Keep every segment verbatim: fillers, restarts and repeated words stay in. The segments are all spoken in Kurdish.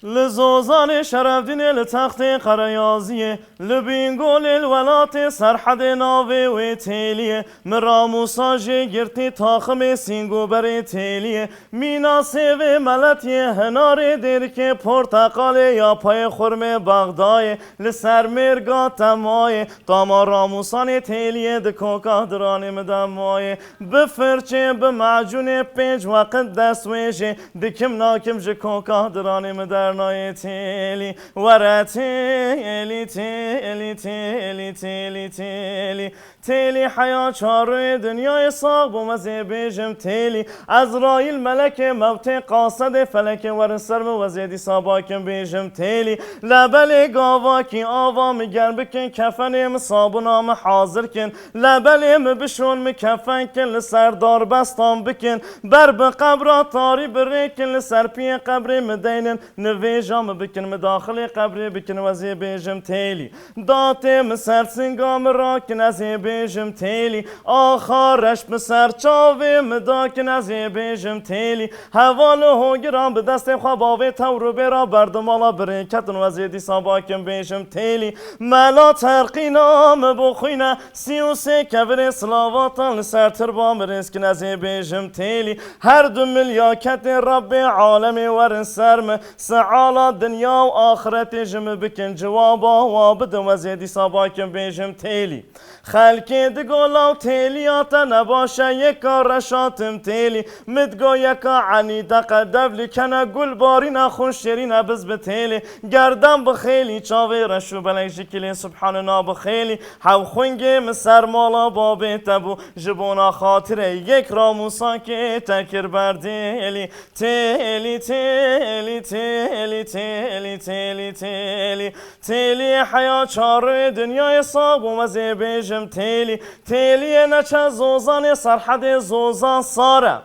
Li Zozanê Şerefdînê li textê Qereyaziyê, li Bîngolê li welatê Serhedê navê wê Têliyê, min Ramûsa jê girtî taximê sîngoberê Têliyê, mîna sêvê meletiyê, hinarê dêrikê porteqalê ya payê xurmê Bexdayê, li ser mêrga temayê, tama Ramûsanê Têliyê di koka diranê min de mayê. Bi firçê, bi macûnê pênc weqit destwêjê dikim nakim ji koka diranê min dernayê Têlî. Were Têlî, Têlî, Têlî, Têlî, Têlî. Têlî heya çarê dinyayê sax bû, me zê bêjim Têlî. Ezrayîl melekê mewtê qasedê felekê werin ser min, we zê dîsa bakim bêjim Têlî. Lebelê gavakî ava min germ bikin, kefenê min sabûna min hazir kin. Lebelê min bişon, min kefen kin, li ser darbestan bikin. Ber bi qebra tarî birêkin, li ser piyê qebrê min deynin, nivêja min bikin, min daxilê qebrê bikin, we zê bêjim Têlî. Datê min ser singa min rakin, ez ê bêjim Têlî. Axa reş bi ser çavê min dakin, ez ê bêjim Têlî. Heval û hogiran bi destê xwe bavê tewr û bêra berdimala birê ketin, we zê dîsa bakin bêjim Têlî. Mela terqîna min bû xwîne, sî û sê kevirê silavatan li ser tirba min rêz kin, ez ê bêjim Têlî. Her du milyaketê Rebbê alemê werin ser min, siala dinya û axiretê ji min bikin, ciwaba wa bidin, we zê dîsa bakin bêjim Têlî. Xelkê digo law Têliya te nebaş e, yeka reşatim Têlî. Min digo yeka enî deqe dev li kene, gul barîne xwe şêrîne biz bi Têlî. Gerdan bi xêlî, çavê reş û belek ji kilê subhanina bi xêlî. Hew xwingê min ser mala babê te bû, ji bona xatirê yek Ramûsa kê te kir berdêlî. Têlî, Têlî, Têlî, Têlî, Têlî, Têlî. Têliyê heya çarê dinyayê sax bû, me zê bêjim Têlî. Têliyê neçe Zozanê Serhedê Zozan sar e.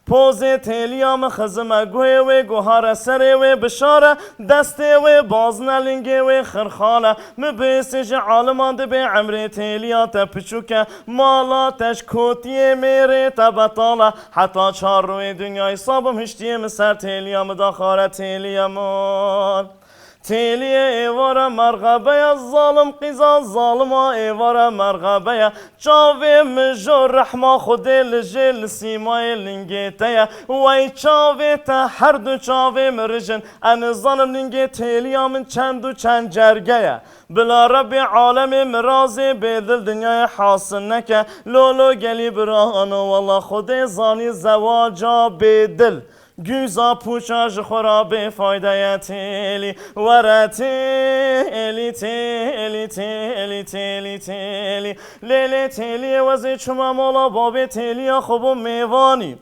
Pozê Têliya min xizime guhê wê, guhare serê wê bişare, destê wê bazne lingê wê xirxale. Min bêsê ji aliman dibê emrê Têliya te piçûk e, mala te ji kotiyê mêrê te betale. Heta çar rûyê dinyayê sabim hiştiyê min ser Têliya min daxare Têliya min. Têliyê êvara merxebe ye, zalim qîza zalima êvara merxebe ye. Çavê min jo rehma Xwedê li jê li sîmayê lingê te ye. Wey çavê te her du çavê min rijin. Ez nizanim lingê Têliya min çend û çend cerge ye. Bila Rebbê alemê mirazê bêdil dinyayê hasil neke. Lolo gelî birano, wela Xwedê zanî zewaca bêdil. Gûza pûça ji xwe ra bê fayde ye Têlî. Were Têlî, Têlî, Têlî, Têlî, Têlî. Lê lê Têliyê wezê çûme mala babê Têliya xwe bû mêvanî.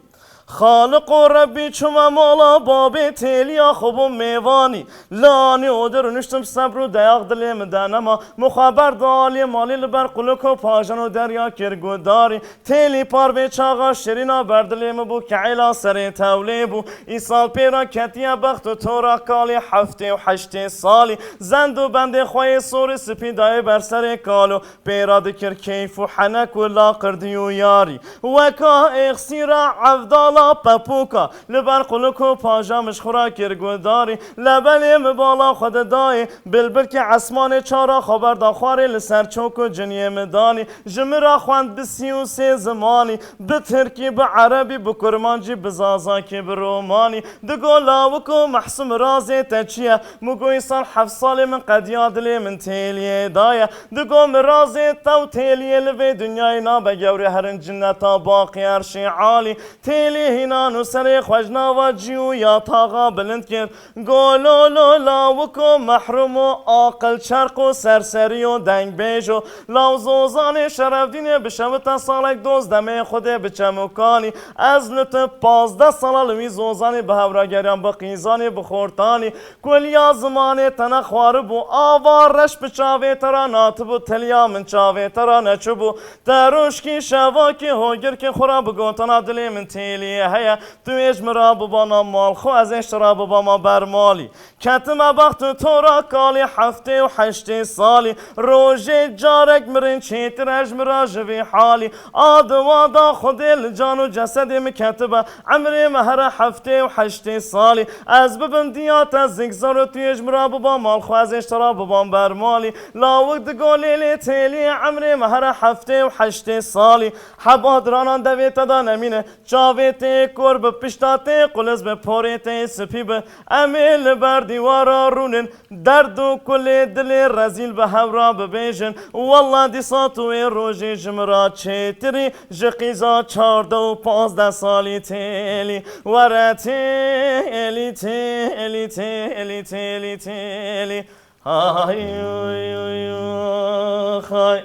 Xaliq û Rebbî çûme mala babê Têliya xwe bû mêvanî. Lanî odir nuştim sebr û deyax dilê min de nema. Min xwe berda aliyê malî li ber quluk û pajan û derya kir gudarî. Têlî parvê çaxa şirîna berdilê min bû, ke'êla serê tewlê bû. Îsal pê re ketiye bext û tora kalê heftê û heştê salî. Zend û bendê xwe yê sor û spî dayê ber serê kalo. Pê re dikir keyf û henek û laqirdî û yarî. Weka êxsîra evdala pepûka. Li ber quluk û paja min ji xwe re kir gudarî. Lebelê min bala xwe didayê. Bilbilkê esmanê çara xwe berda xwarê li ser çok û ciniyê min danî. Ji min re xwend bi sî û sê zimanî, bi tirkî, bi erebî, bi kurmancî, bi zazakî, bi romanî. Digo lawik û mehsûm razê te çi ye? Min got îsal heft salê min qediya dilê min Têliyê daye. Digo mirazê te û Têliyê li vê dinyayê nabe gewrê herin cinneta baqî erşê alî. Têlî hînan û serê xwe ji nava cî û yataxa bilind kir. Go lolo lawik û mehrûm û aqil çerq û serserî û dengbêj û law Zozanê Şerefdînê bişewite salek doz demê Xwedê bi çem û kanî. Ez li tu pazdeh sala li wî Zozanê bi hevra geriyan bi qîzanê bi xortanî. Kuliya zimanê te nexwaribû, ava reş bi çavê te re natibû, tiliya min çavê te re neçûbû. Te rojkî şevakî hogirkê xwe re bi gotana dilê min Têlî. Heye, tu ê ji min re bibana mal xwe, ez ê ji te re bibama ber malî. Ketime bext û tora kalî, heftê û heştê salî. Rojê carek mirin çêtir e ji min re ji vî halî. A diwa da Xwedê li can û cesedê min ketibe, emrê me here heftê û heştê salî. Ez bibim diya te zikzar û tu yê ji min re biba mal xwe, ez ê ji te re bibam ber malî. Lawik di golê lê têlî, emrê me here heftê û heştê salî. Heba diranan devê te de nemîne, çavê tê kor bi, pişta tê quliz bi, porê tê spî bi. Em ê li ber dîwara rûnin, derd û kulê dilê rezîl bi hev re bibêjin. Walla dîsa tu wê rojê ji min re çêtirî, ji qîza çardeh û pazdeh salî têlî. Were têlî, têlî, têlî, têlî, têlî. Hay, oy, oy, oy, hay.